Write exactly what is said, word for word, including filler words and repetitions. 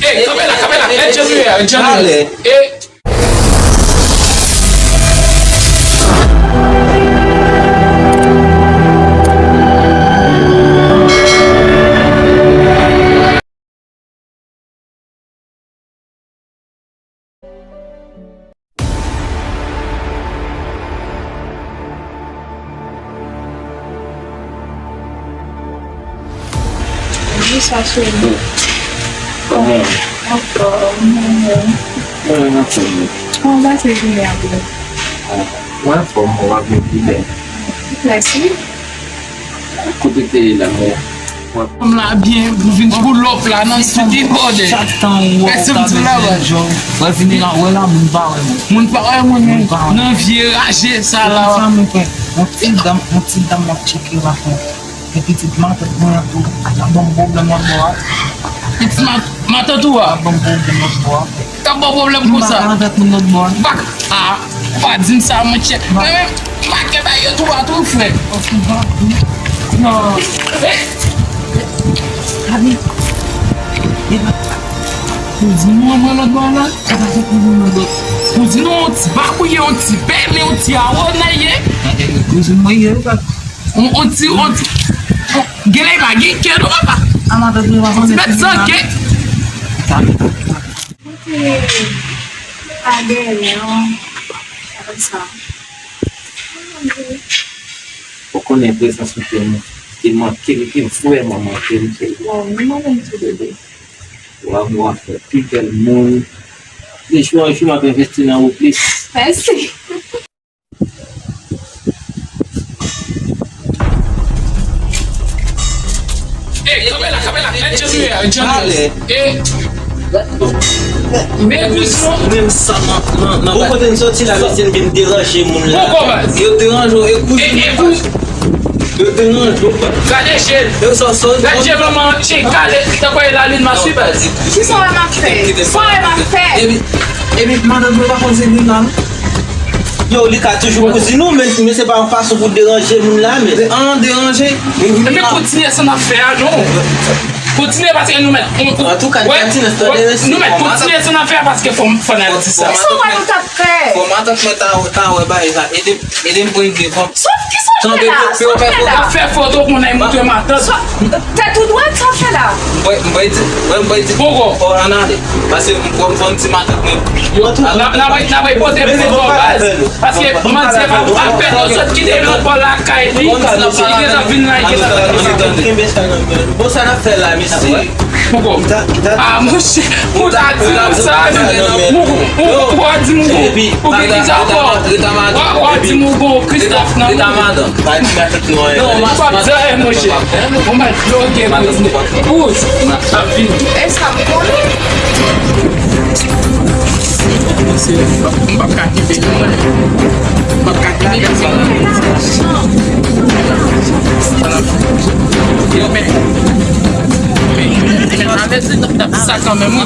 Ey, kanpe la, kanpe la. Ey, Djanouye, Djanouye. E Bonswa, cheri. Kòman w ye? Anfòm, wi. Mwen anfòm, wi. Kòman w pase jounen an, bro? Mwen anfòm, mwen ap vin pi bèl. Mèsi. Kote w te ye la, mwen? Fanm la byen, pou vin pull up la nan city bòdè. Chak tan ou wè ou ka bezwen jòj, wè vini la, wè la, moun pa wè moun. Moun pa wè moun, moun pa wè moun. Nan vye raje sa la. Sa mwen fè. Yon ti dam, yon ti dam m ap tcheke la fè. Gen pitit matant mwen an tou, ap ban m pwoblèm lòt bò a. Pitit mat-, matant ou a? Ap ban m pwoblèm lòt bò a. K ap ba w pwoblèm konsa? M pa ka antre ak moun lòt bò a. Bak, a, ou pa di m sa, monchè. Mwen menm, m pa gen bagay yo tou a tou, frè. Non. Eh! Kami. Ou di nou anmwe lòt bò a la? Sa pa fè pou nou nan dòt. Ou di nou yon ti babouye, yon ti bèlen, yon ti awonay ye. Kouzin mwen ye, ou pa. On, on ti, on ti, on, genlè pa gen kè non, papa. Ti bèt san kè. Ou konnen prezans ou te, te manke m, te vrèman manke m, cheri. Waw, m manke m tou, bebe. Waw, w ap fè pi bèl moun. De jou an jou, m ap envesti nan ou plis. Mèsi. Ey, kanpe la, kanpe la. Ey, Djanouye, Djanouye. E, men kouzin. Menm sa nan, nan, nan. Bon, kote n soti la, mesye, n vin deranje moun la. Bon, kòman? Yo deranje w, e kouzin. E, e kou-, Yo deranje w. Gade je l. Yo sòsò. Gade je manman, je kale, tankou e lalin maswibe. Kisa w wè m ap fè? Sa w wè m ap fè? Epi, epi, madanm mwen pa konn se vin la, non. Yo, li ka toujou kouzin ou, men, men se pa yon fason pou deranje moun la, men. De-, an, deranje. Epi kontinye sa n ap fè a, non. Kontinye paske nou mèt, on, on, antouka, wè, nou mèt kontinye sa n ap fè a paske fò, fò n al di sa. Kisa w wè nou t ap fè? Fò matant mwen ta, ta wè bagay sa. Ede, ede m pran ide fò. Sòf, kisa w fè la? Sòf fè la? Fè foto pou n al montre matant. Sòf, tèt ou dwat, sa w fè la? Mwen, mwen di, mwen, mwen di, poko, fò ann ale. Paske mwen, mwen di matant mwen. N ap, n ap, n ap pote foto baz. Paske manti ap fè nou sot kite lòt bò lakay li. Li gentan vin la, li gentan. Bon, sa n ap fè la, mesye? Poko. Ah, monchè, ou ta di nou sa, men ou, ou, ou pa di nou, ou gen kisa ankò? Ou pa di nou, bon, Christophe nan. Ou pa di anyen, monchè. Ou mèt bloke, monchè. Bouz, ap vini. E sa m konnen. Mesye, m p ap ka kite nou, mwen. M p ap ka kite nou. Yo, men, men, men, avèti, n ap sa kanmenm, wi.